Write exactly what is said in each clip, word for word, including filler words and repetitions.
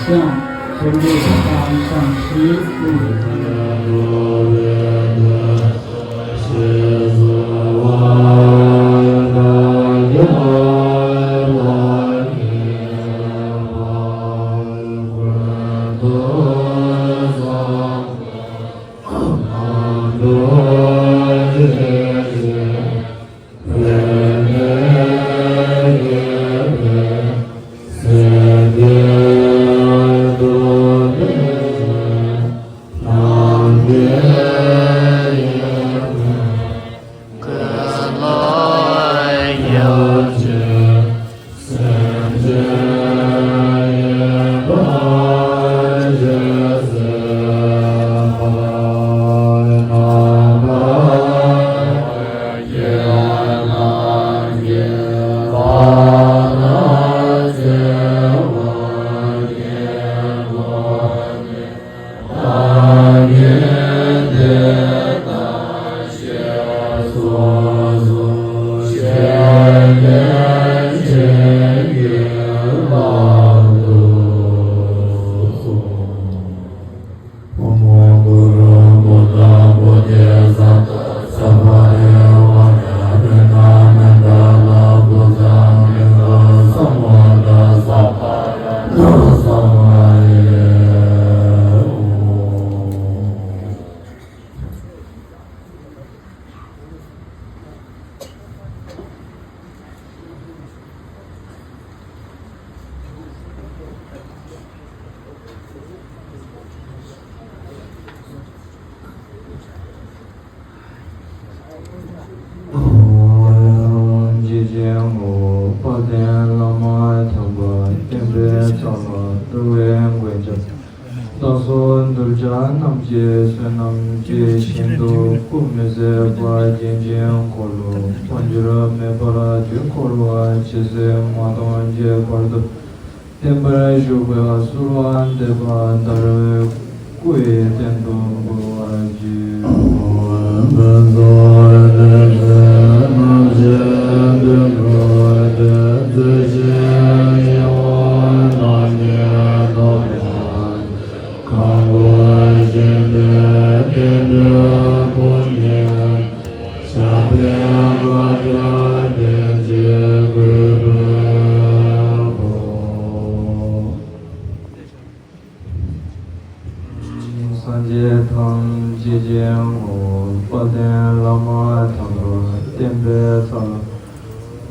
ཞང་། ཆེན་པོའི་ཞང་ཞང་ཞིང་། རྗེ་ཅན་ངོ་བོ་དཔལ་ལྡན་བླ་མ་དམ་པ་བསྟན་པའི་ཚོགས་ལ་འགྲོ་བའི་མགོན་སྐྱབས། བདག་སོགས་གདུལ་བྱ་རྣམས་ཀྱི་བསོད་ནམས་ཀྱི་ཞིང་དུ་སྐུ་མི་ཟད་པ་རྒྱན་ཅན་འཁོར་ལོ་འཕོ་འགྱུར་མེད་པར་དུས་འཁོར་བ་ཇི་སྲིད་མ་སྟོངས་ཀྱི་བར་དུ་བརྟན་པར་བཞུགས་པའི་གསོལ་བ་འདེབས་པ་ལྟར་སྐུ་ཡི་སྟེང་དུ་འབུལ་བར་བགྱི། སངས་རྒྱས་ཐམས་ཅད་ཀྱི་ངོ་བོ་དཔལ་ལྡན་བླ་མ་དམ་པ་བསྟན་པའི་ཚོགས་ལ་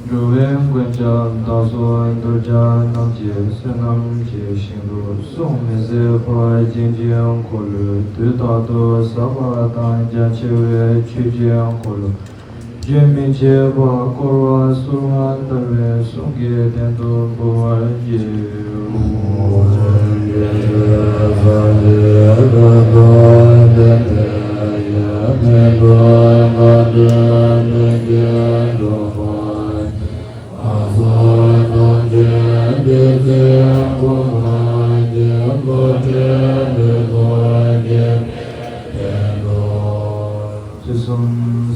འགྲོ་བའི་མགོན་སྐྱབས། བདག་སོགས་གདུལ་བྱ་རྣམས་ཀྱི་བསོད་ནམས་ཀྱི་ཞིང་དུ་གསུང་མི་ཟད་པ་རྒྱན་ཅན་འཁོར་ལོས་དུས་རྟག་ཏུ་ཟབ་པ་དང་རྒྱ་ཆེ་བའི་ཆོས་ཀྱི་འཁོར་ལོ་རྒྱུན་མི་འཆད་པར་བསྐོར་བར་གསོལ་བ་འདེབས་པའི་གསུང་གི་སྟེང་དུ་འབུལ་བར་བགྱི། དུས་གསུམ་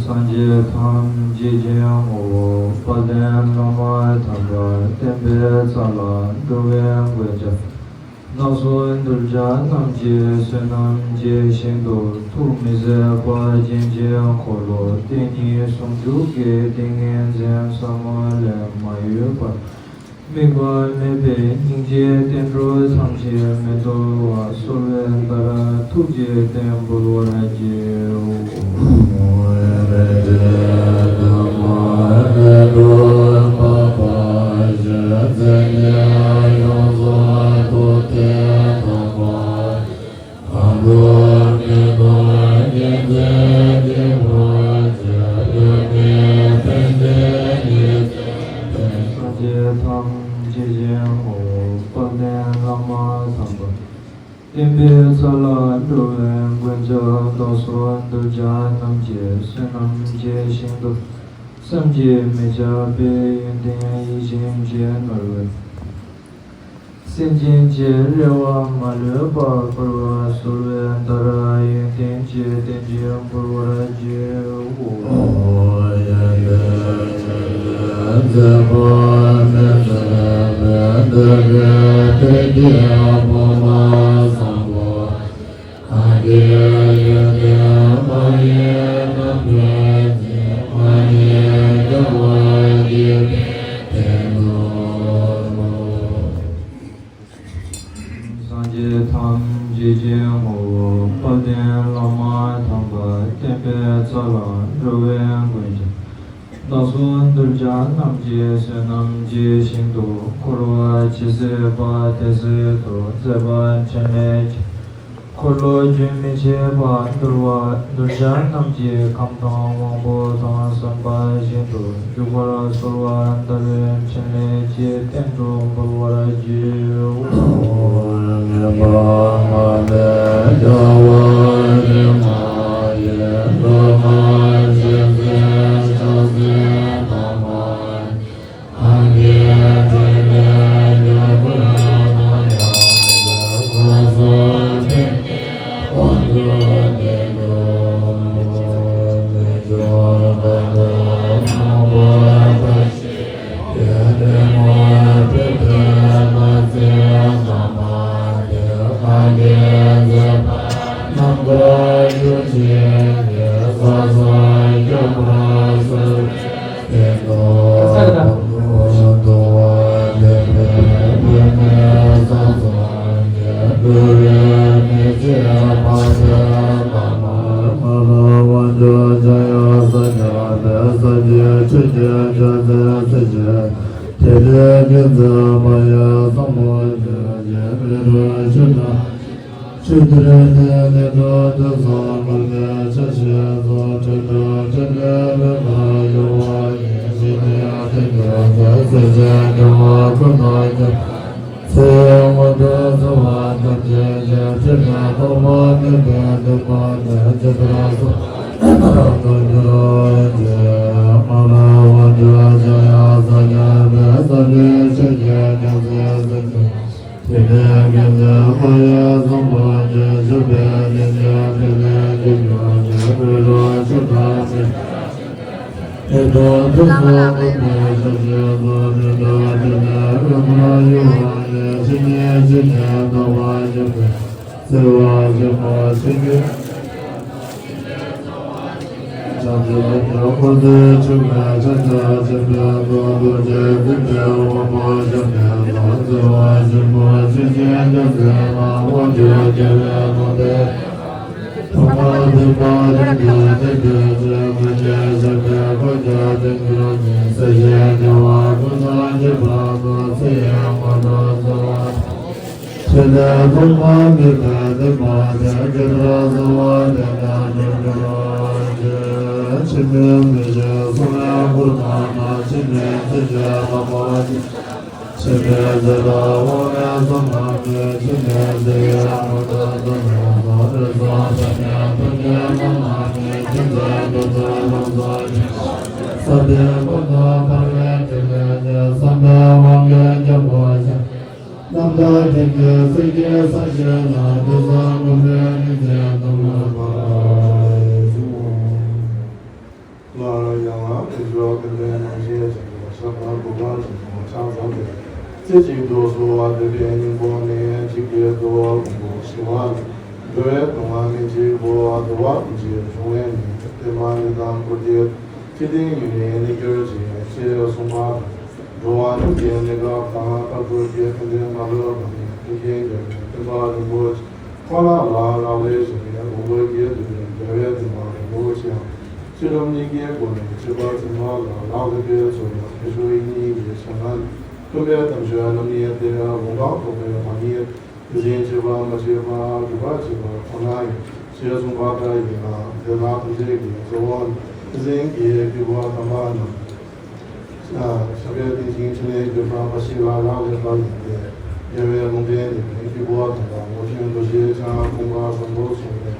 སངས་རྒྱས་ཐམས་ཅད་ཀྱི་ངོ་བོ་དཔལ་ལྡན་བླ་མ་དམ་པ་བསྟན་པའི་ཚོགས་ལ་འགྲོ་བའི་མགོན་སྐྱབས། བདག་སོགས་གདུལ་བྱ་རྣམས་ཀྱི་བསོད་ནམས་ཀྱི་ཞིང་དུ་ཐུགས་མི་ཟད་པ་རྒྱན་ཅན་འཁོར་ལོ་བསྟན་གཉིས་ཟུང་འཇུག་གི་ཏིང་ངེ་འཛིན་ཟབ་མོ་ལས་མ་གཡོས་པར། དམིགས་པ་མེད་པའི་སྙིང་རྗེའི་བསྟན་འགྲོ་ཐམས་ཅད་མི་འདོར་བར་གསོལ་བའི་བརྡར་ཐུགས་རྗེའི་རྟེན་འབུལ་བར་བགྱི། སངས་རྒྱས་ཐམས་ཅད་ཀྱི་ངོ་བོ་དཔལ་ལྡན་བླ་མ་དམ་པ་བསྟན་པའི་ཚོགས་ལ་འགྲོ་བའི་མགོན་སྐྱབས། བདག་སོགས་གདུལ་བྱ་རྣམས་ཀྱི་བསོད་ནམས་ཀྱི་ཞིང་དུ་བསམ་གྱིས་མི་ཁྱབ་པའི་ཡོན་ཏན་ཡིད་བཞིན་གྱི་ནོར་བུས། སེམས་ཅན་གྱི་རེ་བ་མ་ལུས་པ་བསྐོར་བར་གསོལ་བའི་བརྡར་ཡོན་ཏན་གྱི་རྟེན་ཅན་འབུལ་བར་བགྱིའོ། སངས་རྒྱས་ཐམས་ཅད་ཀྱི་ངོ་བོ་དཔལ་ལྡན་བླ་མ་དམ་པ་བསྟན་པའི་རྩ་ལ་འགྲོ་བའི་མགོན་ཁྱབ། བདག་སོགས་གདུལ་བྱ་རྣམས་ཀྱི་བསོད་ནམས་ཀྱི་ཞིང་དུ་འཁོར་བ་ཇི་སྲིད་པ་དེ་སྲིད་དུ་མཛད་པ་འཕྲིན་ལས་ཀྱི་འཁོར་ལོ་རྒྱུན་མི་འཆད་པ་འདུལ་བ་གདུལ་བྱ་རྣམས་ཀྱི་ཁམས་དང་དབང་པོ་དང་བསམ་པ་བཞིན་དུ་འཇུག་པར་གསོལ་བ་ལྟ་བུའི་འཕྲིན་ལས་ཀྱི་རྟེན་དུ་འབུལ་བར་བགྱིའོ། ཆོས་འདི་ནི་ལས་དང་དུས་གསུམ་མར་མེ་ཆ་ཤས་སུ་དྲན་དྲན་དྲན་དྲན་པའི་ཁ་ཡོད་པ་ཡིན་ཞིང་ནི་ཡང་དེ་ཉིད་ཀྱི་སེམས་ཅན་སྐྱེ་བོ་ཀུན་ཏུ་སྐྱེ་ཚེ་འོད་དུ་གསལ་བ་ཐམས་ཅད་ཀྱི་ཕྲིན་ལས་རྟོགས་པ་མེད་པའི་འདུན་མ་ནས་ཇི་ལྟར་གསུངས་པ་ལྟར་དུ་འགྱུར་རོ་ཞེས། སྔར་བོད་དུ་འཇམ་དབྱངས་སངས་རྒྱས་པའི་ས་ལེ་ཆོས་ཀྱི་རྒྱལ་སྲས་སྲས་ཀྱི། དེ་ནས་དགེ་ལྡན་མ་ཡིན་བཟང་པོ་ཉིད་བཞུགས་པའི་གནས་ཀྱི་དེ་ནས་དེ་ཉིད་ཀྱི་དབུས་ལ་ཆུ་དང་མེ། དེ་དག་ཏུ་སོགས་པའི་ཆ་ཤས་སུ་དེ་དག་དེ་ནས་དབུས་མར་གཡོ་བ་ནས་ཕྱི་ཉིན་ཕྱི་ཉིན་ལྟ་བ་ཉིད་པའི་བརྩེ་བ་ཆེན་པོ་ཆེ་གེ། བྱང་ཆུབ་ཀྱི་འཁོར་དུ་ཆུད་མེད་ཕྱག་རྒྱ་ཆེན་པོའི་ཚོགས། རྡོ་རྗེ་སེམས་དཔའི་དབང་པོ་བཞག་ནས་ནོར་བརྩེ་བ་ཆེན་པོ་ཆོས་ཀྱི་རྒྱལ་མཚན་ལ་དབང་ཕྱུག་རྒྱལ་བའི་དབང་པོས། ཐོག་མར་ཐེག་པ་ཆེན་པོའི་སྟེང་དུ་ཆོས་མངོན་དུ་བྱེད་པའི་དཔལ་གྱི་དོན་གྱི་ཉིན་སྲིད་ཞིའི་དགེ་བ་ཀུན་བསགས་ཀྱི་བར་དུ་ཚེ་ཡི་མངོན་དུ་གསོལ་བ། ཕྲིན་ལས་ཐོག་མ་མེད་པའི་བདེན་པ་དེ་ཇི་ལྟར་གསལ་བ་དེ་ལྟར་འགྲུབ་གྱུར་ཅིག་འཆི་མེད་མི་ཤིགས་སྲུང་བའི་གུར་དང་ནང་། འཆི་མེད་སྲིད་ཞིའི་ལྷ་མོ་ཆེ། འཆི་མེད་ཚེ་དང་དབང་བའི་གཙོ་རྣམས་ཀྱིས། འཆི་མེད་ཚེ་ཡི་མངོན་རྟོགས་ཚོགས་རྣམས་སོ། རིགས་དྲུག་དང་ཐམས་ཅད་ཐམས་ཅད་རྣམས་ཀྱིས། མཁྱེན་བརྩེ་ཐུགས་སུ་ལྷུང་སོ་ཅིག་ས་དེ་ཀུན་ཏུ་འཕར་བའི་ཕྲིན་ལས་ཀྱིས། བསམ་པའི་དབང་གིས་སྐྱེ་བོ་ཞིང་། རྣམ་དག་ཅན་གྱི་སེང་གེ་སངས་རྒྱས་ལ། དུས་གསུམ་མགོན་པོའི་སྙིང་རྗེ་གདམས་ངག་པ། སླར་ཡང་ལག་ལེན་འཇུག་པའི་རྣམ་བཤད་ཅན་དུ་ཞབས་དང་སྐུ་གང་ཞིག་ནས་ཕྱག་འཚལ་ཏེ། རྩེ་གཅིག་ཏུ་གསོལ་བ་འདེབས་པའི་སྙིང་པོ་ནི། འཇིགས་པའི་རྡོ་བ་ཕུང་པོ་ཞི་བ་ལ། འགྲོ་བའི་སྡུག་བསྔལ་མི་འཇིགས་པོ། འདུལ་བ་ཕུང་བྱེད་འབྱུང་བའི་ནད། བརྟན་མ་ནད་དང་བཀུར་སྟི། ཚེ་གཏིང་ཡུན་རིང་གནས་གྱུར་ཅིག་ཅེས་གསུངས་པ་དང་། འགྲོ་བ་ཀུན་གྱི་གནས་སྐབས་དང་། མཐར་ཐུག་གི་ཕན་བདེ་མ་ལུས་པ་ནི། ཀུན་མཁྱེན་རྒྱལ་བའི་བསྟན་པ་རིན་པོ་ཆེ་ཁོ་ན་ལ་རག་ལས་ཤིང་། དབང་པོ་བརྒྱད་འདུས་པའི་རྒྱལ་བའི་བསྟན་པ་རིན་པོ་ཆེའམ། ཚུལ་ཁྲིམས་གཉིས་ཀའི་སྒོ་ནས་སྤྱོད་པ་འཛིན་པ་ལ་ལག་ལེན་པའི་ཚུལ་ལ་ཁྱད་ཆོས་དབྱིག་གཉེན་གྱི་ཕྱག་ན་མཐུན་པའི་གཏམ་ཤོད་རྣམ་གཉིས་ཏེ། ལུང་དང་རྟོགས་པའི་བག་ཉལ། དེ་བཞིན་སྤྱོད་པ་མ་བྱས་པ་སྒྲུབ་པ་བྱས་པ་ཁོ་ན་ཡིན། ཞེས་གསུངས་པ་ལྟར་ཡིན་ལ། དེ་དག་ཐམས་ཅད་ཀྱི་གཙོ་བོ་ནི་ཏིང་འཛིན་གྱི་སྐྱེས་བུ་དམ་པ་རྣམས། ཞབས་པད་བརྟན་ཅིང་ཕྲིན་ལས་རྒྱས་པ་འབའ་ཞིག་ལ་ལག་ལེན་པ་ཡིན་ཏེ། རྒྱལ་བའི་ལུང་བསྟན་ནི་སྐྱེས་བུ་དམ་པ་ངོར་ཆེན་རྡོ་རྗེ་འཆང་ཀུན་དགའ་བཟང་པོ་གསུངས་ནས།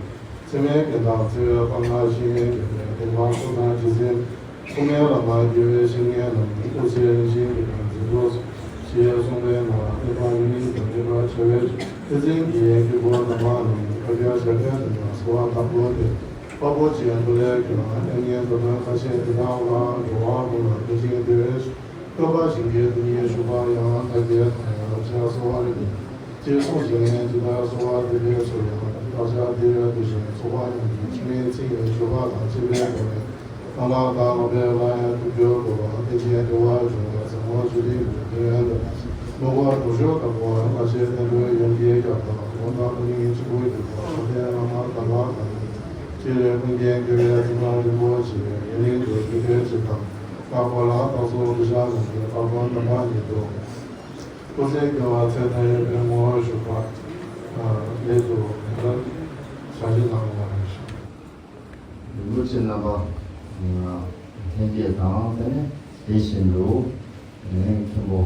འཚེ་མེད་རྒྱན་དང་བརྩེ་བའི་དཔལ་མངའ་ཞིང་། དགེ་བའི་བསྟན་པ་སྲོག་དང་རྗེས་ཟིན། དབུ་མའི་བླ་མ་དགེ་བའི་བཤེས་གཉེན་རྣམས། སྐུ་ཚེ་རིང་ཞིང་གེ་སར་འཛིན་དུ་གསོལ། ཞེས་གསུངས་པས་ན། བསྟན་པ་ཡུན་རིང་དུ་གནས་པར་བྱ་བའི་ཕྱིར། ཏིང་འཛིན་གྱི་སྐྱེས་བུ་དམ་པ་རྣམས་བཀའ་རྒྱ་ཞབས་པད་བརྟན་པར་གསོལ་བ་དང་བསྟུན་ཏེ། དཔའ་བོ་ཆེན་ཐུ་ལས་སྐྱོང་། མྱ་ངན་འདའ་སྟོན་ཁ་ཆེ་དེ་དག་ལ། འགྲོ་བ་ཀུན་ལ་ཕན་ཞིང་བདེ་བའི་ཕྱིར། སྐྱོབ་པ་བྱིན་གྱིས་བརླབ་ནས་བཞུགས་པ་ཡང་། དག་བྱེད་དང་ཡང་དག་བྱེད་གསོལ་བ་རིམ་གྱིས། ཅེས་གསུངས་ཤིང་ནས་ཇི་ལྟར་གསོལ་བ་འདེབས་པའི་ཚུལ་ཡང་། བདག་ཅག་འདིར་འདུས་ཤིང་ཚོགས་པ་རྣམས་ཀྱི་འཆི་མེད་ཚེ་ཡི་མཆོད་པ་དང་བཅས་པའི་སྒོ་ནས། ལྷ་ལ་བདག་སློབ་པའི་ལྷ་ཡི་ཐུགས་རྒྱུད་བསྐུལ་བ། དེ་བཞིན་འགྲོ་བ་རིགས་དྲུག་ཟབ་མོ་སྤྱོད་པའི་གི་ཡོན་ཏན། ལོག་པར་རྟོག་ཞི་དག་པ། ལྷ་ཆེན་བསྟན་པའི་ཡོན་ཏན་རྒྱས་པ། མགོན་དང་དཔུང་གཉེན་ཆེན་པོ་གྱུར་པ། ལྷ་ལྡན་བླ་མ་དམ་པ་རྣམས་ཀྱི། སྤྱན་རས་ཀུན་མཁྱེན་དགྱེས་པའི་སྤྱན་སྔར་རིན་པོ་ཆེ། ཡུན་རིང་དུ་བརྟན་པའི་ཕྱིར་དང་། བདག་འཁོར་ལ་བདག་སོགས་གདུལ་བྱ་རྣམས་ཀྱི། བདག་དང་དམ་པ་ཉིད་དུ། སྐུ་ཚེ་བསྐལ་པ་ཚེ་མཐའ་ཡས་པའི་ངོ་བོར་བཞུགས་པ། ལས་སུ་ཞལ་བཞེས་གནང་བ་རེད། ལུས་ཅན་རྣམ་པ་ལྷན་རྒྱས་དང་། དེ་ནས་དེ་བཞིན་དུ་ནས་མཁན་པོ་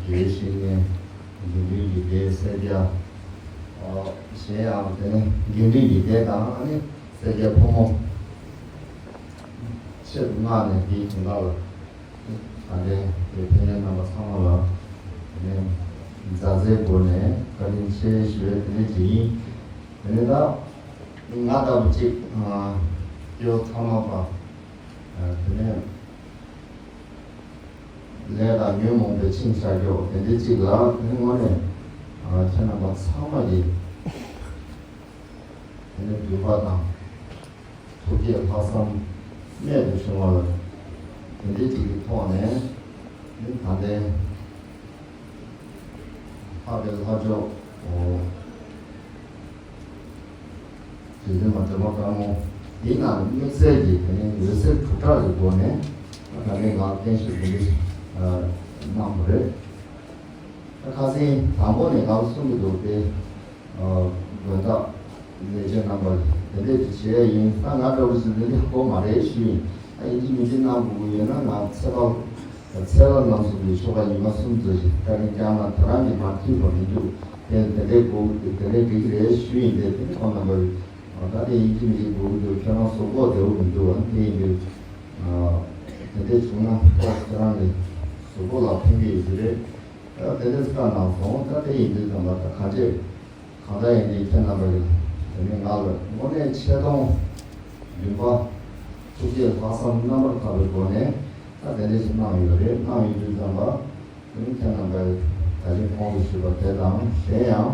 དགེ་བའི་བཤེས་གཉེན་དགེ་འདུན་གྱི་སྡེ་སེར་སྐྱ། གཞན་ཡང་དེ་ནས་དགེ་འདུན་གྱི་སྡེ་དང་། ཨ་ནི་སེར་སྐྱ་ཕོ་མོ་ཆེད་དུ་མངགས་ནས། དེའི་དོན་དག་ལ་ད་ལྟའི་དེ་ཕན་ཡོན་རྣམ་པ་ཚང་མ་ལ་དེ་ནས་མཛའ་བརྩེའི་སྒོ་ནས་བཀའ་དྲིན་ཆེ་ཞུ་བའི་དེ་འདྲ་ཅིག་ཡིན། དེ་ནས་ད་ང་ལྟ་བུ་ཅིག་སྐྱེ་བོ་ཐ་མལ་པ། དེ་ནས་ལས་དང་ཉོན་མོངས་པའི་འཆིང་བྱ་རྒྱུ་དེ་འདྲ་ཅིག་ལ། དེ་ནས་དངོས་གནས་ཁྱེད་རྣམ་པ་ཚང་མ་གིས་དེ་ནས་འདུན་པ་དང་ཐུགས་བསྐྱེད་ལྷག་བསམ་རྨད་དུ་བྱུང་བ་ལ། དེ་འདྲ་ཅིག་གི་ཐོག་ནས་ནི་ད་ལྟའི་ལྷག་པའི་ལྷ་མཆོག་རྗེ་བཙུན་མ་སྒྲོལ་མ་དཀར་མོ། འདི་ནང་དམིགས་བསལ་གྱི་དེ་ནས་འོད་ཟེར་དྲུག་ཕྲག་གི་སྒོ་ནས་ད་ལྟའི་ང་བརྟན་བཞུགས་འདི་འདྲ་གནང་བ་རེད། ད་ཁ་སང་དང་པོ་ནས་ང་གསུང་གི་འདུག་སྟེ། དགོན་བདག་ལས་བྱེད་རྣམ་པ་དེ་འདྲས་ཀྱི་བྱེད་ཡ་ཡིན། ད་ང་འདྲ་བོ་ཞིག་འདི་འདྲས་དགོས་མ་རེད་ཞུས་ཡིན། ད་ཡིན་གཅིག་མིན་གཅིག་གནང་དགོས་ཀྱི་ཡོད་ན། ང་ཚེ་དཔག་ཚེ་དཔག་རྣམ་གསུམ་གྱི་ཆོ་ག་ཉི་མ་གསུམ་ཙམ་ཞིག་བཀའ་དྲིན་བསྐྱངས་ན་དེ་རང་གིས་མ་འཐུས་པ་མི་འདུག་དེ་དེ་འདྲས་དགོས། དེ་འདྲས་འགྲིག་གི་རེད་ཞུས་ཡིན། དེ་དེ་ཁོང་རྣམ་པ་ད་དེ་ཡིན་གཅིག་མིན་གཅིག་དགོས་ཀྱི་འདུག་ཁྱེད་རང་གཟུགས་པོ་བདེ་བོ་མི་འདུག་བ། དེ་ཡིན་དུས་དེ་འདྲས་བྱུང་ན་ཁོ་ཁྱེད་རང་གི་གཟུགས་པོ་ལ་ཕན་གྱི་ཡོད་ཀྱི་རེད། ད་དེ་འདྲས་བཀའ་གནང་སོང་། ད་དེ་ཡིན་དུས་ཙམ་པ་ད་ག་འདྲས། གང་ལྟར་ཡིན་དུས་ཁྱེད་རྣམ་པ་གིས་དེ་ནས་ང་ལ་དངོས་གནས་ཆེ་མཐོང་འདུན་པ་ཐུགས་བསྐྱེད་ལྷག་བསམ་རྣམ་པར་དག་པའི་སྒོ་ནས་ད་དེ་འདྲ་ཞིག་གནང་ཡོད་རེད། གནང་ཡོད་དུས་ཙམ་པ་དེ་ནི་ཁྱེད་རྣམ་པས་ད་ཅིག་གོང་དུ་ཞུས་པ་དེ་དང་། གཞན་ཡང་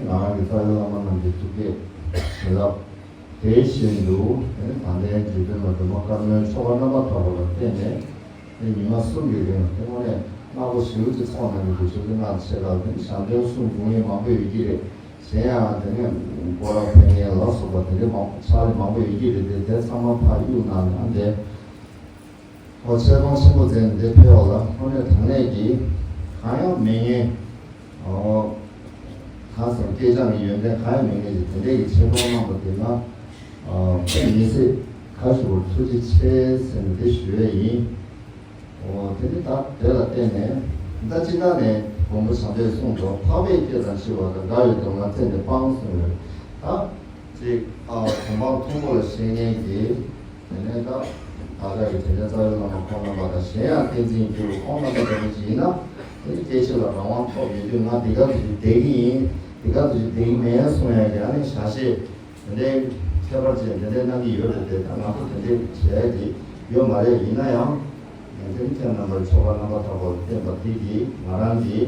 ང་རང་གི་རྩ་བའི་བླ་མ་རྣམས་ཀྱི་ཐུགས་བསྐྱེད་བྱིན་རླབས། དེ་བཞིན་དུ་དེ་ནི་ད་ལྟའི་རྗེ་བཙུན་མ་སྒྲོལ་མ་དཀར་མོའི་ཆོ་ག་རྣམ་པར་དག་པ་ལ་བརྟེན་ནས། དེ་ཉི་མ་གསུམ་གྱི་རིང་དེ་དངོས་གནས་སྔ་པོ་ཞེ་པོ་ཅིག་ཚོགས་གནང་གི་འདུག་ཆོས་སྐུ་སྔགས་ཆེ་ལ་དེ་ཞལ་འདོན་གསུང་དགོས་མཁན་མང་པོ་ཡོད་ཀྱི་རེད། གཞན་ཡང་དེ་ནས་སྐོར་ར་ཕེབས་མཁན་ལ་སོགས་པ་དེ་འདྲ་མང་ཕྱག་ལས་མང་པོ་ཡོད་ཀྱི་རེད། དེ་དེ་ཚང་མ་ཕར་གཡུག་གནང་ནས་ཨ་འདྲས་ཨོ་ཆེ་མཐོང་ཆེན་པོ་མཛད་ནས་འདིར་ཕེབས་པ་ལ་དངོས་གནས་དྲང་གནས་ཀྱི་གང་ཡང་མེད་མཁན། ཨོ་གང་ཟེར། སྐྱེས་སྦྱངས་ཀྱི་ཡོན་ཏན་གང་ཡང་མེད་མཁན་ཞིག་དེ་འདྲས་ཀྱི་ཆེ་མཐོང་གནང་བ་དེ་ང་ཨོ་དཔེ་མི་སྲིད་ཁ་ཞུ་བར་ཐུགས་རྗེ་ཆེ་ཟེར་ནས་འདི་ཞུ་ཡས་ཡིན། འོ་དེ་ནི་ད་དེ་ལ་བརྟེན་ནས་ད་སྤྱིར་བཏང་ནས་མགོན་པོ་བྱམས་པས་གསུངས་འདུག་འཕགས་པའི་སྐད་དང་མཆིས་པ་དང་། དགའ་བའི་སྡུག་བསྔལ་བཙལ་ནས་སྤང་གསུངས་ཡོད། ད་ཅིག་ཨ་གོ་འཕང་མཐོན་པོ་ལ་གཤེགས་མཁན་གྱི་དེ་ནས་ད་བདག་ཅག་གི་དྲིན་ཅན་རྩ་བའི་བླ་མ་ཁོང་རྣམ་པ་དང་། གཞན་ཡང་བསྟན་འཛིན་གྱི་ཁོང་རྣམ་པ་འདྲ་མིན་ཞིག་ཡིན་ན། དེ་ནི་སྐྱེ་འཆི་ལ་རང་དབང་ཐོབ་ཡོད་དུས་ང་འདི་ག་ཙམ་ཞིག་བསྡད་ཀྱི་ཡིན། འདི་ག་ཙམ་ཞིག་བསྡད་ཀྱི་མེད་གསུང་ཡག་གི་ཨ་ནི་ཞག་ཤས། དེ་འདྲའི་ཁྱད་པར་ཅན་དེ་འདྲའི་གནང་གི་ཡོད་རེད་དེ། ད་ང་ཚོ་དེ་འདྲའི་བྱས་ཀྱི་ཡོད་མ་རེད། ཡིན་ན་ཡང་ཡང་དེ་ནི་ཁྱེད་རྣམ་པའི་ཆོ་ག་རྣམ་པར་དག་པ་ལ་བརྟེན་པ་དེ་གིས་ང་རང་གི་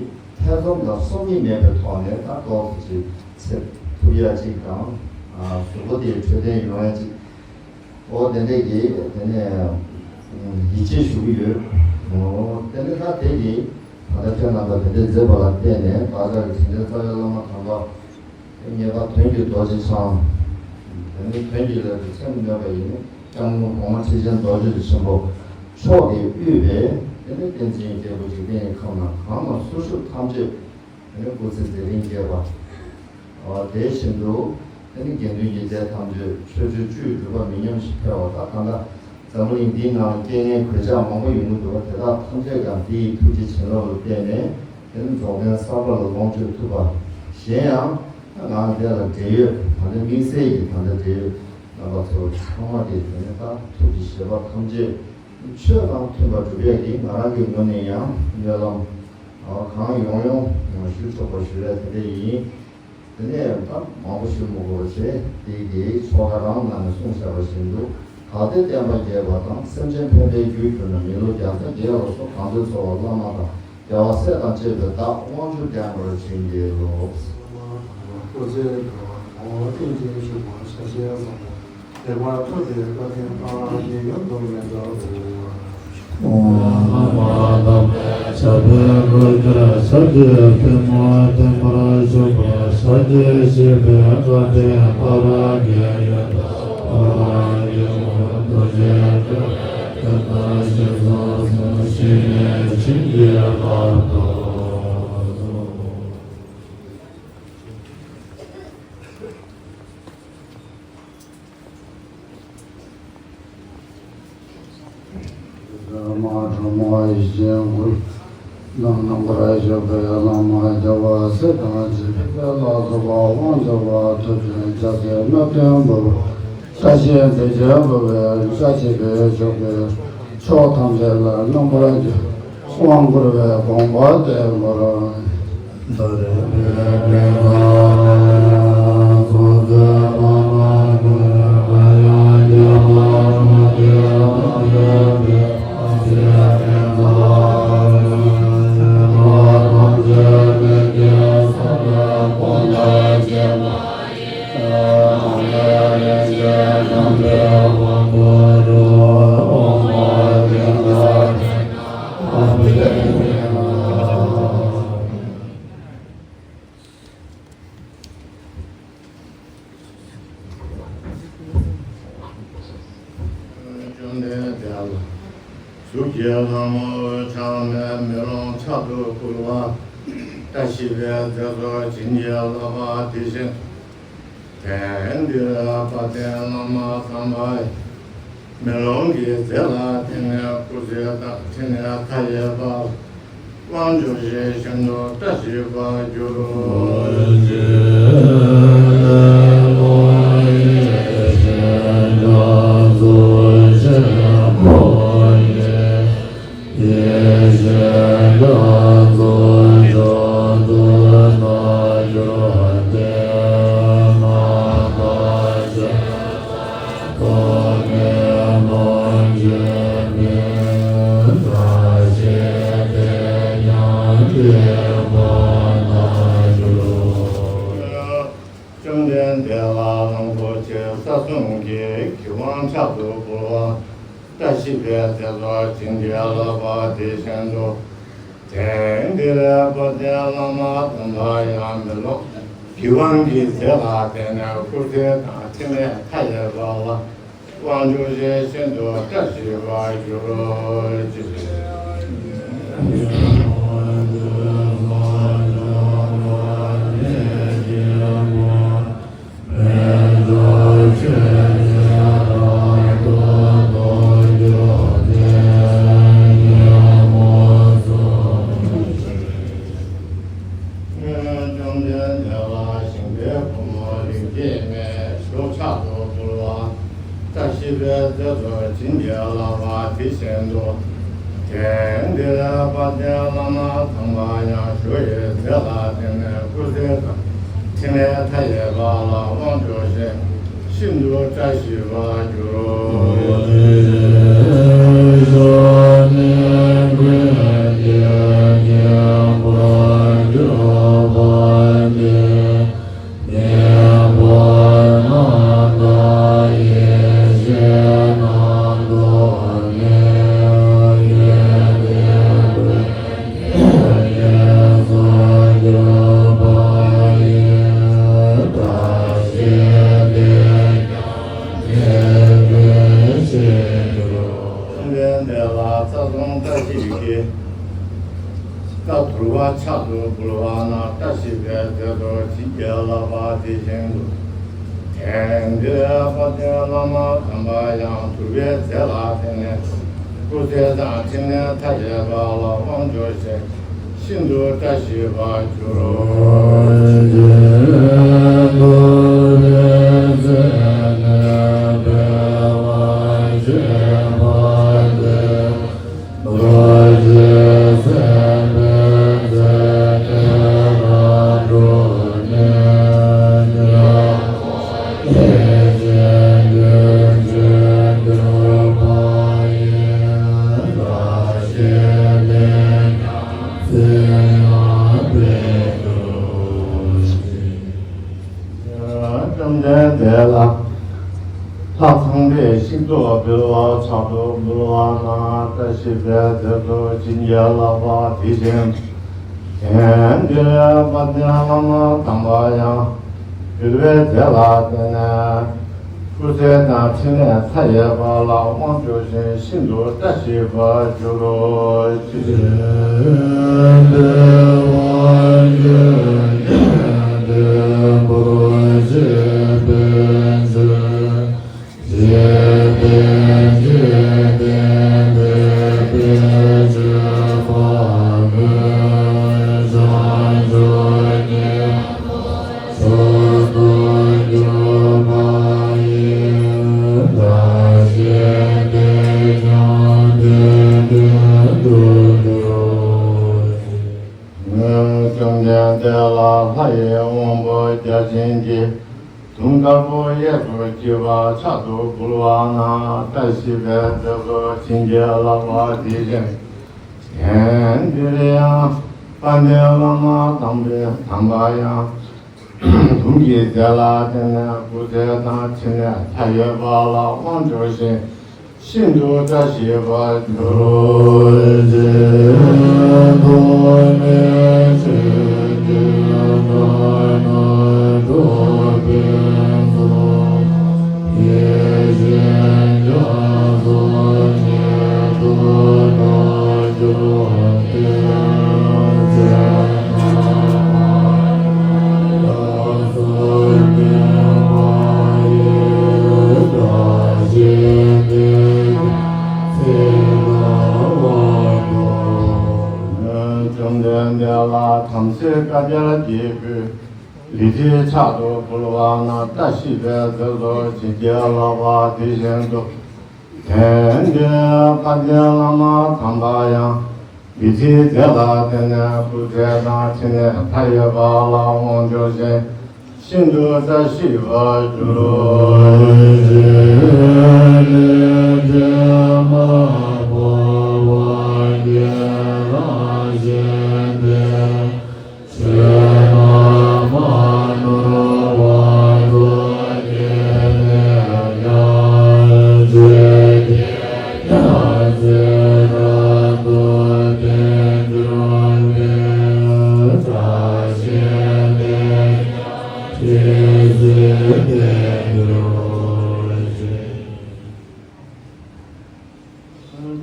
ཐེ་ཚོམ་དང་སོམ་ཉི་མེད་པའི་ཐོག་ནས་ད་ཏོག་ཙམ་ཅིག་ཚེ་ཐུབ་ཡ་ཅིག་དང་། གཟུགས་པོ་དེ་འཕྲོད་བསྟེན་ཡོང་ཡ་ཅིག་འོ་དེ་འདྲས་ཀྱི་དེ་ནས་ཡིད་ཆེས་ཞུ་གི་ཡོད། འོ་དེ་ནས་ད་དེ་གིས་ད་ལྟ་ཁྱེད་རྣམ་པ་དེ་འདྲས་མཛད་པ་ལ་བརྟེན་ནས་བདག་ཅག་གི་དྲིན་ཅན་རྩ་བའི་བླ་མ་དམ་པ་ངེས་པར་དོན་གྱི་རྡོ་རྗེ་འཆང་། དེ་ནི་དོན་གྱི་ལས་སུ་ཚད་མི་གནས་པ་ཡི་ནི་སྐྱབས་མགོན་གོང་མ་ཁྲི་ཆེན་རྡོ་རྗེ་ཆེན་པོ་མཆོག་གིས་དབུས་པའི་དེ་ནི་བསྟན་འཛིན་རྒྱལ་པོ་འཇིག་རྟེན་གྱི་ཁམས་ན་གང་ན་སུ་བཞུགས་ཐམས་ཅད་དེ་ནི་སྐུ་ཚེ་མཛད་རིང་རྒྱས་པ། དེ་བཞིན་དུ་དེ་ནི་དགེ་འདུན་གྱི་སྡེ་ཐམས་ཅད་ཆོས་སྤྱོད་བཅུའི་སྒྲུབ་པ་མི་ཉམས་ཤིང་འཕེལ་བ། ད་ད་ལྟ་འཛམ་བུ་གླིང་འདིའི་ནང་ལ་རྐྱེན་ངན་གོད་ཆག་མང་པོ་ཡོང་གི་འདུག་པ། དེ་དག་ཐམས་ཅད་ཀྱང་དེའི་ཐུགས་རྗེ་བྱིན་རླབས་ལ་བརྟེན་ནས་དེ་ནི་རྫོགས་ལྡན་གསར་པ་ལ་ལོངས་སྤྱོད་ཐུབ་པ། གཞན་ཡང་ད་ང་འདི་ལ་འབྲེལ་ཡོད་ད་ལྟ་དམིགས་བསལ་གྱི་ད་ལྟ་འབྲེལ་ཡོད་རྣམ་པ་ཚོ་ཚང་མ་གིས་དེ་ནི་ད་ཐུགས་ཀྱི་བཞེད་པ་ཐམས་ཅད་ཆོས་དང་མཐུན་པར་སྒྲུབ་ཡས་ཀྱི་ང་རང་གི་ངོས་ནས་ཡང་སྨོན་ལམ་གང་ཡོང་ཡོང་ཞུ་ཆོག་པ་ཞུ་ཡས་དེ་འདྲ་ཡིན། དེ་ནས་ད་མང་པོ་ཞུ་མི་དགོས་པ་བྱས། དེ་གི་ཆོ་ག་རང་ནང་ནས་གསུངས་བཞག་པ་བཞིན་དུ་ ད་ལྟའི་བསྟན་པ་རྒྱས་པ་དང་སེམས་ཅན་ཕན་པའི་རྒྱུར་གྱུར་ནས་མི་ལོ་བརྒྱ་རྩ་བརྒྱད་ལ་སོགས་གང་འདོད་འཚོ་བ་བླ་མ་དང་རྒྱལ་བ་སྲས་དང་བཅས་པའི་བདག་དབང་ཕྱུག་བརྟན་པར་བྱིན་གྱིས་རློབས། ནང་ནང་པར་བཞུགས་པའི་བླ་མ་རྒྱལ་བ་སྲས་དང་བཅས་པའི་ལ་སོགས་པ་དབང་ཆེ་བ་ཐུབ་བསྟན་རྒྱལ་སྲས་མི་བསྟན་པ། བཀྲ་ཤིས་བདེ་ཆེན་འབུལ་བའི་བཀྲ་ཤིས་པའི་མཆོག་གི་ཕྱོགས་ཐམས་ཅད་ལ་རྣམ་པར་རྒྱལ་དབང་བསྐུར་བའི་དགོངས་པ་བརྟན་པར། བཅོམ་ལྡན་འདས་ལ། གཟུགས་ཀྱི་ལྷ་མོ་འོད་ཆགས་མའི་མེ་ལོང་ཕྱག་ཏུ་ཕུལ་བ། བཀྲ་ཤིས་པའི་རྫས་སུ་བྱིན་གྱིས་བརླབས་པ་དེ་བཞིན་དུ། དེང་འདིར་དཔལ་ལྡན་བླ་མ་དམ་པ་ཡང་མེ་ལོང་གི་རྫས་ལ་བརྟེན་ནས་སྐུ་ཚེ་དང་ཕྲིན་ལས་མཐའ་ཡས་པ་ལ་དབང་ཕྱུག་བཞི་ཤིན་ཏུ་བཀྲ་ཤིས་པར་གྱུར་ཅིག། བཅོམ་ལྡན་འདས་ལ་གླང་པོ་ཆེ་ས་གསུམ་གྱི་གི་ཝང་ཕྱག་ཏུ་ཕུལ་བ། བཀྲ་ཤིས་པའི་རྫས་སུ་བྱིན་གྱིས་བརླབས་པ་དེ་བཞིན་དུ། དེང་འདིར་དཔལ་ལྡན་བླ་མ་དམ་པ་ཡང་མེ་ལོང་གི་ཝང་གི་རྫས་ལ་བརྟེན་ནས་སྐུ་ཚེ་དང་ཕྲིན་ལས་མཐའ་ཡས་པ་ལ་དབང་ཕྱུག་བཞི་ཤིན་ཏུ་བཀྲ་ཤིས་པར་གྱུར་ཅིག། བཅོམ་ལྡན་འདས་ལ་ཞིང་པའི་བུ་མོ་རིགས་བརྒྱད་མའི་གཟུགས་ཕྱག་ཏུ་ཕུལ་བ། བཀྲ་ཤིས་པའི་རྫས་སུ་བྱིན་གྱིས་བརླབས་པ་དེ་བཞིན་དུ། དེང་འདིར་དཔལ་ལྡན་བླ་མ་དམ་པ་ཡང་ཞུ་ཡི་རྫས་ལ་བརྟེན་ནས་སྐུ་ཚེ་དང་ཕྲིན་ལས་མཐའ་ཡས་པ་ལ་དབང་ཕྱུག་བཞི་ཤིན་ཏུ་བཀྲ་ཤིས་པར་གྱུར་ཅིག། བཅོམ་ལྡན་འདས་ལ་རྩ་གསུམ་བཀྲ་ཤིས་ཀྱི་རྟ་དུར་བ་ཕྱག་ཏུ་ཕུལ་བ་ན་བཀྲ་ཤིས་པའི་རྫས་སུ་བྱིན་གྱིས་བརླབས་པ་དེ་བཞིན་དུ། དེང་འདིར་དཔལ་ལྡན་བླ་མ་དམ་པ་ཡང་དུར་བའི་རྫས་ལ་བརྟེན་ནས་སྐུ་ཚེ་དང་ཕྲིན་ལས་མཐའ་ཡས་པ་ལ་དབང་ཕྱུག་བཞི་ཤིན་ཏུ་བཀྲ་ཤིས་པར་གྱུར་ཅིག། ཤིན་ཏུ་འབུལ་བ་ཕྲག་ཏུ་འབུལ་བ་ན་བཀྲ་ཤིས་པའི་རྫས་སུ་བྱིན་གྱིས་བརླབས་པ་དེ་བཞིན་དེ་འདིར་དཔལ་ལྡན་བླ་མ་དམ་པ་ཡང་འབུལ་བའི་རྫས་ལ་བརྟེན་ནས་སྐུ་ཚེ་དང་ཕྲིན་ལས་མཐའ་ཡས་པ་ལ་དབང་འབྱོར་ཞིང་ཤིན་ཏུ་བཀྲ་ཤིས་པར་གྱུར་ཅིག་བཅོམ་ལྡན་འདས་ལ་ལྷ་ཡི་དབང་པོ་བརྒྱ་བྱིན་གྱིས་དུང་དཀར་པོ་གཡས་སུ་འཁྱིལ་བ་ཕྱག་ཏུ་འབུལ་བ་ན་བཀྲ་ཤིས་པའི་རྫས་སུ་བྱིན་གྱིས་བརླབས་པ་དེ་བཞིན་དེ་འདིར་ཡང་དཔལ་ལྡན་བླ་མ་དམ་པའི་དམ་པ་ཡང་དུང་གི་རྫས་ལ་བརྟེན་ནས་སྐུ་ཚེ་དང་ཕྲིན་ལས་མཐའ་ཡས་པ་ལ་དབང་འབྱོར་ཞིང་ཤིན་ཏུ་བཀྲ་ཤིས་པར་གྱུར་ཅིག་ཐོགས་མེད་ཆོས་ཀྱི་དགའ་སྟོན་འགྲོ་བའི་ཚོགས། ཡེ་ཤེས་རྒྱ་མཚོ་ཉིད་དུ་བདག་གྱུར་ཏེ། ཚེ་དང་མ་ཡིན་ལ་སོགས་ཉེས་པ་ཡི་བཀྲ་ཤིས་དེ་ཚེ་ན་བར་དུ། བཅོམ་ལྡན་འདས་ལ་དམ་ཚིག་བསྐལ་བརྒྱར་བགྱིས་པའི་ལི་ཁྲིའི་ཕྱག་ཏུ་ཕུལ་བ་ན་བཀྲ་ཤིས་པའི་རྫས་སུ་བྱིན་གྱིས་བརླབས་པ་དེ་བཞིན་དུ། དེ་འདིར་དཔལ་ལྡན་བླ་མ་དམ་པ་ཡང་ལི་ཁྲིའི་རྫས་ལ་བརྟེན་ནས་སྐུ་ཚེ་དང་ཕྲིན་ལས་མཐའ་ཡས་པ་ལ་དབང་འབྱོར་ཞིང་ཤིན་ཏུ་བཀྲ་ཤིས་པར་གྱུར་ཅིག་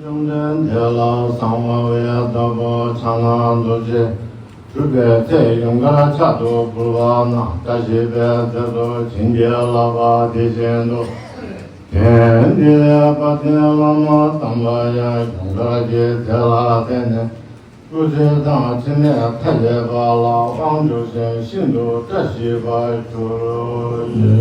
བཅོམ་ལྡན་འདས་ལ་གསང་བ་འོད་ལྟ་བུ་ཕྱག་ན་རྡོ་རྗེ་གྲུབ་པའི་ཚེ་ཡུངས་ཀར་ཕྱག་ཏུ་ཕུལ་བ་ན་བཀྲ་ཤིས་པའི་རྫས་སུ་བྱིན་གྱིས་བརླབས་པ་དེ་བཞིན་དུ། དེ་འདིར་དཔལ་ལྡན་བླ་མ་དམ་པ་ཡང་ཡུངས་ཀར་གྱི་རྫས་ལ་བརྟེན་ནས་སྐུ་ཚེ་དང་ཕྲིན་ལས་མཐའ་ཡས་པ་ལ་དབང་འབྱོར་ཞིང་ཤིན་ཏུ་བཀྲ་ཤིས་པར་གྱུར།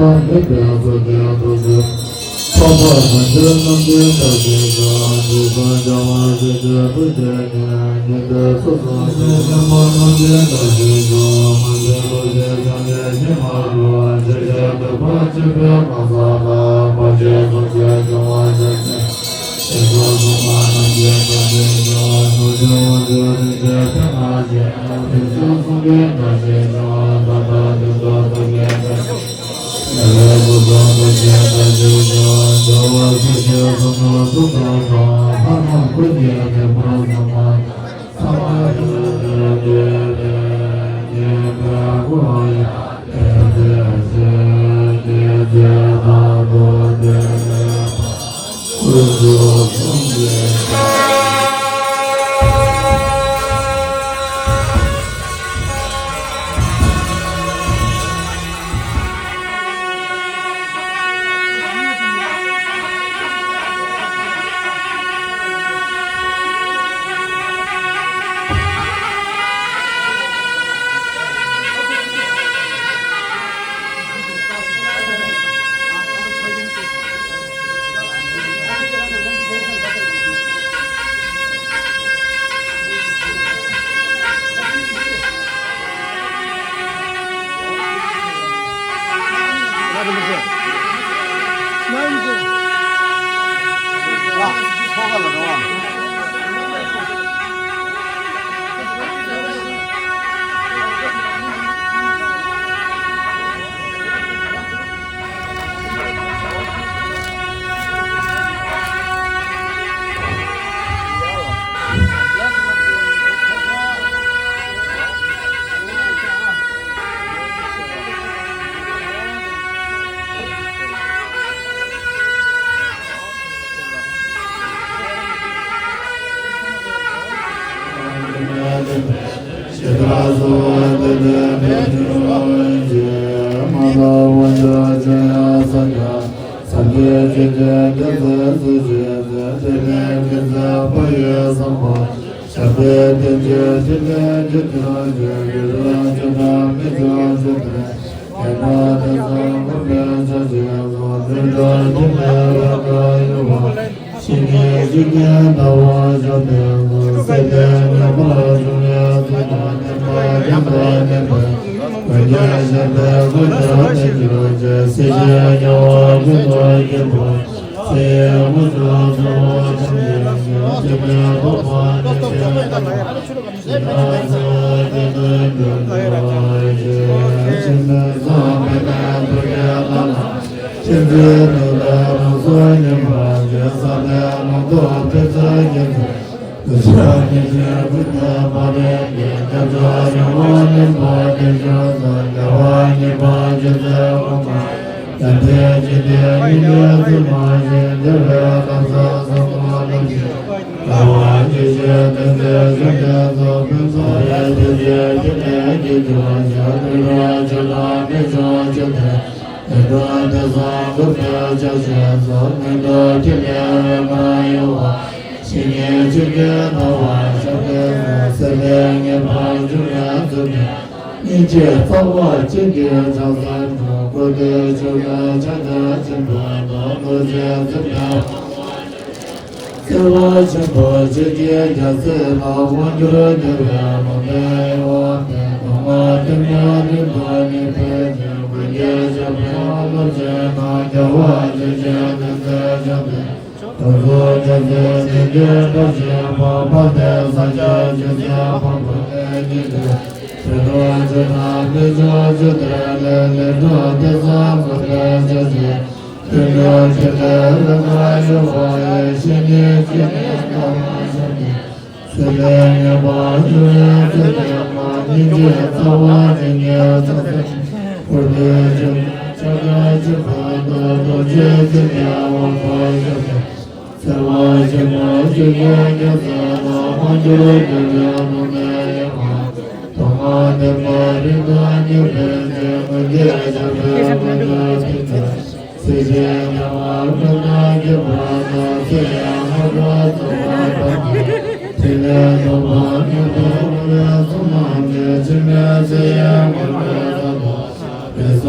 མེད་པའི་སོ་སྐྱེ་ཐུགས་རྗེ། འཕགས་པ་དམ་པའི་རྣམ་འདྲེན་དག་གིས་ཀྱང་། དུས་གསུམ་རྒྱལ་བ་སྲས་ཀྱི་ཐུགས་རྗེ་ནས། ཉན་ཐོས་སོ་སོར་ཐུགས་རྗེ་ཆེན་པོ་རྣམ་འདྲེན་དག་གིས་ཀྱང་། མ་ཟད་ཐུགས་རྗེ་ཆེན་པོས་ཉིད་མ་གྲུབ། ཆོས་ཀྱི་ཐེག་པ་ཆེན་པོའི་གང་ཟག་དག །ཕར་ཕྱིན་གསུམ་གྱི་སྐྱོང་བ་ཆེན་པོས། དེ་ཚོ་གསུངས་པ་རྣམས་ཀྱི་བཀའ་དྲིན་ཀྱང་། ནོར་སྦྱིན་དབང་ཕྱུག་རིན་ཆེན་ཕན་ན་ཞིང་། དེ་ཚོ་གསུངས་པའི་བཀའ་དྲིན་ཀྱང་། ད་ལྟ་དུས་འཁོར་ཐུགས་ཀྱི་བཀའ་དྲིན། རྒྱལ་བའི་སྐུ་གསུང་ཐུགས་ཀྱི་བཀའ་དྲིན་ཀྱང་། རྒྱལ་བ་སྲས་ཀྱི་གསུང་རབ་ཐུགས་སྟོབས་དང་། ལྷ་རྣམས་སྐུ་གཉིས་ཐེག་པར་གསུངས་པ། ཚང་མ་ཐུགས་རྗེ་ཆེ། ཉན་པའི་སྐུ་ཡང་དེ་བཞིན་ཏེ། ཇི་ལྟར་འདུག་དེ་ལས་ཀུན་རྫོགས་གསུངས་པའི། སྙིང་རྗེ་རྩ་བ་ཅན་གྱི་ཕྱག་འཚལ་ལོ། ཀུན་ཏུ་སྤྱོད་པའི་ཕྱག་རྒྱ་ཆེན་པོ་དང་། རྡོ་རྗེ་སེམས་དཔའ་བསིལ་བ་ཆེན་པོ་ཆོས་ཀྱི་རྒྱལ་སྲས་ལ། དབང་སྒྱུར་རྒྱལ་བའི་ལུང་བསྟན་ཡོད་པའི། གདམས་ངག་དེ་ཉིད་རིང་དུ་གནས་པའི་ཕྱིར། ཀུན་གྱིས་བཤད་པའི་ལམ་གྱི་ནང་། རྒྱལ་བ་རྗེ་བཙུན་དེ་ཚེ་ཞབས་པད། དུས་གསུམ་རྒྱལ་སྲས་སྲས་ཀྱི་བཀྲ་ཤིས་པ། དཔལ་ལྡན་ས་སྐྱ་ཆོས་སྲིད་ཕུན་ཚོགས་ལྷན་ཅིག་ཏུ། བྱོན་དང་བྱོན་དང་། ཕན་ཕྱོགས་ཆོས་སྡེ་ལས། ལས་གྲུབ་དེང་སང་འགོད་པའི་ཆོས་ཀྱི། ཐུན་མོང་ཆེ་ལས་ལྷག་མ་ཡོད་པ་ཡི། བཤེས་གཉེན་བཅས་ནི་ལྟ་བར་ཤོག་ཅིག། སྲིད་པའི་ངན་པ་སྦྱོང་བའི་ཚུལ་ལྡན་མ། སྙིང་རྗེ་རྩ་བ་ཅན་གྱི་ཕྱག་འཚལ། བཀུར་སྟི་ཆེན་པོས་ཕྱག་འཚལ་ཆེན་པོ་དང་། རྡོ་རྗེ་འཆང་གི་དབང་པོ་ཞབས་ཀྱི། བརྩེ་བ་ཆེན་པོས་ཆོས་ཀྱི་རྒྱལ་སྲས་ལ། དབང་སྒྱུར་རྒྱལ་བའི་ལུང་བསྟན་ཡོད་པ། གདམས་ངག་དེ་ཉིད་རིང་དུ་གནས་པའི་ཕྱིར། ཀུན་གྱིས་བཤད་པའི་ལམ་གྱི་སྟེང་དུ། སྲིད་ཞིའི་དགེ་བ་ཀུན་ལས་སྐྱོབ་པ་དང་། ཚེ་ཡང་མ་འགྲོ་རྫོགས་པ་དང་། ཕྲིན་ལས་རྫོགས་པ་ངེས་པར་འགྲུབ་པའི་གསུང་གནང་སྟེ། འཆི་མེད་ཚེ་ཡི་དངོས་གྲུབ་ཐོབ་པར་ཤོག།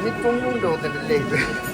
མི་ཀྲུང་ཀྲུང་འགྲོ་དེ་ལེགས།